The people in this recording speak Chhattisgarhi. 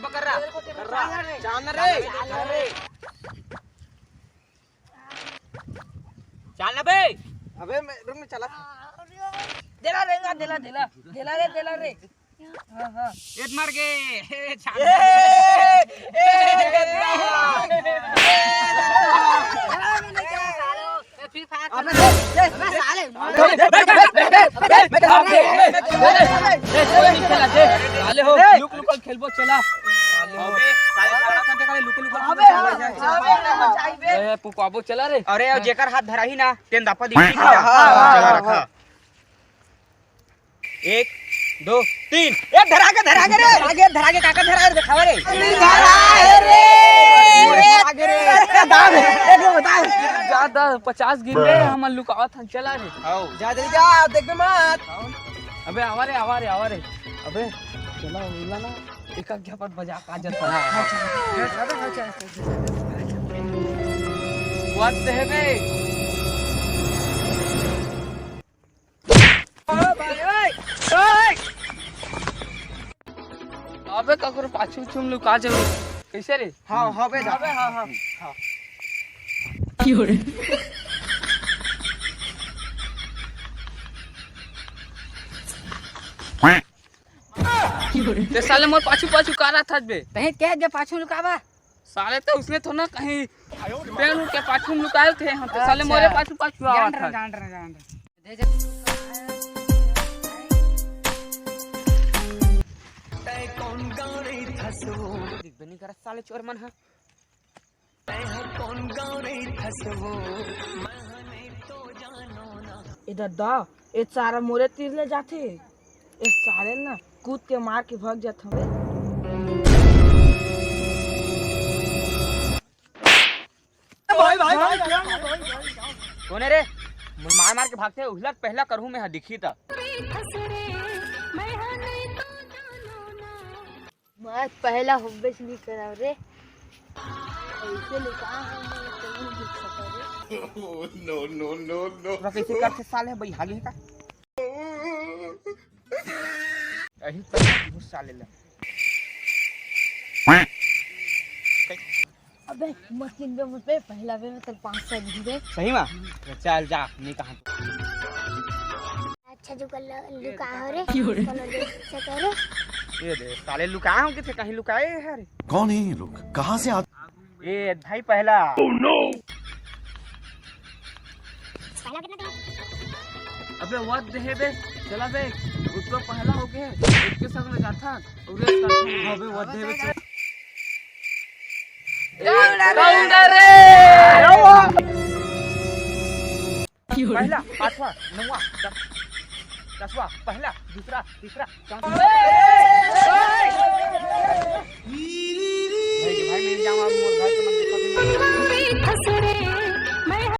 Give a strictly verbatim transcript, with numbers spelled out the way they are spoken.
पकड़ रहा। चाल ना रे। चाल ना बे। अबे मैं, रुक, मैं चला। देला रे, देला, देला, देला रे, देला रे। हाँ, हाँ। एक मर गए। ए, ए, ए, गद्दा। अबे, ए, ए, साले। अबे, ए, ए, ए, कोई नहीं खेला, दे। साले हो, लुक लुक खेलबो, चला। अबे, साले, लुक लुक खेलबो, अबे, चला। अबे, ए, पुकवाबो, चला रे। अरे, जेकर हाथ धराही ना, तेन दापा दी। हाँ, हाँ, चला, हाँ, रखा। हाँ। एक, दो, तीन। ए, धरा के, धरा के रे। धरा के, धरा के, काका धरा रे, दिखावा रे। अरे, धरा है रे। धरा के रे। अरे, दाम है। ए, दे, बता। ज्यादा पचास गिन रे, हम लुकावत हन, चला रे। आओ। जा, जल्दी जा, देख मत। अबे, आवा रे, आवा रे, आवा रे। अबे, चला, उला ना। एक आध झपट बजा, आ जाता। What the heck? अबे ककरो पाछू उछू में लुका जाऊ। कैसे रे? हाँ, हाँ बे, जा। अबे हाँ, हाँ, हाँ। ते साले मोर पाछू पाछू का रहा था बे? तहीं के जे पाछू लुकावा। साले तो उसने तो ना कहीं पेड़ उड़ के पाछू में लुकाए थे हम, तो साले अच्छा। मोरे पाछू पाछू आवा जान रहे, था। जान रहे, जान रहे। दे जा। दिख बे नहीं करत साले चोर मन ह। ए दद्दा, ए सारा मोरे तीर ले जाथे। ए सारे ना कूद के मार के भग जात हवे। भाई, भाई, भाई, भाई, भाई, भाई, भाई। कोने रे? मार मार के भागथे, उहला पहला करहूं मैं ह, दिखी त। मैं पहला होबे से नहीं कराव रे। ऐसे लुका हम नहीं दिख सकता रे। Oh, no, no, no, no। पूरा कैसे करथे साले, भाई हाली है का? यही तो बहुत साले ले। अबे मत किन बे, मत बे, पहला बे मैं तेरे पाँच सौ दे दे। सही में? चल जा, नहीं कहा। अच्छा जो कर लुका हो रे, क्यों रे? कोनो देख सके रे। ये दे, साले लुका हो किथे, कहीं लुकाए है रे। कौन है ये लोग? कहाँ से आते? ए भाई पहला। Oh no! पहला कितना था? अबे what the heck बे, चला बे, उसको पहला हो गए, उसके संग में जाता, और ये करता। अबे what the heck बे, चल। Founder रे! पहला, पांचवा, नौवा, दस, दसवा, पहला, दूसरा, तीसरा, चौथा।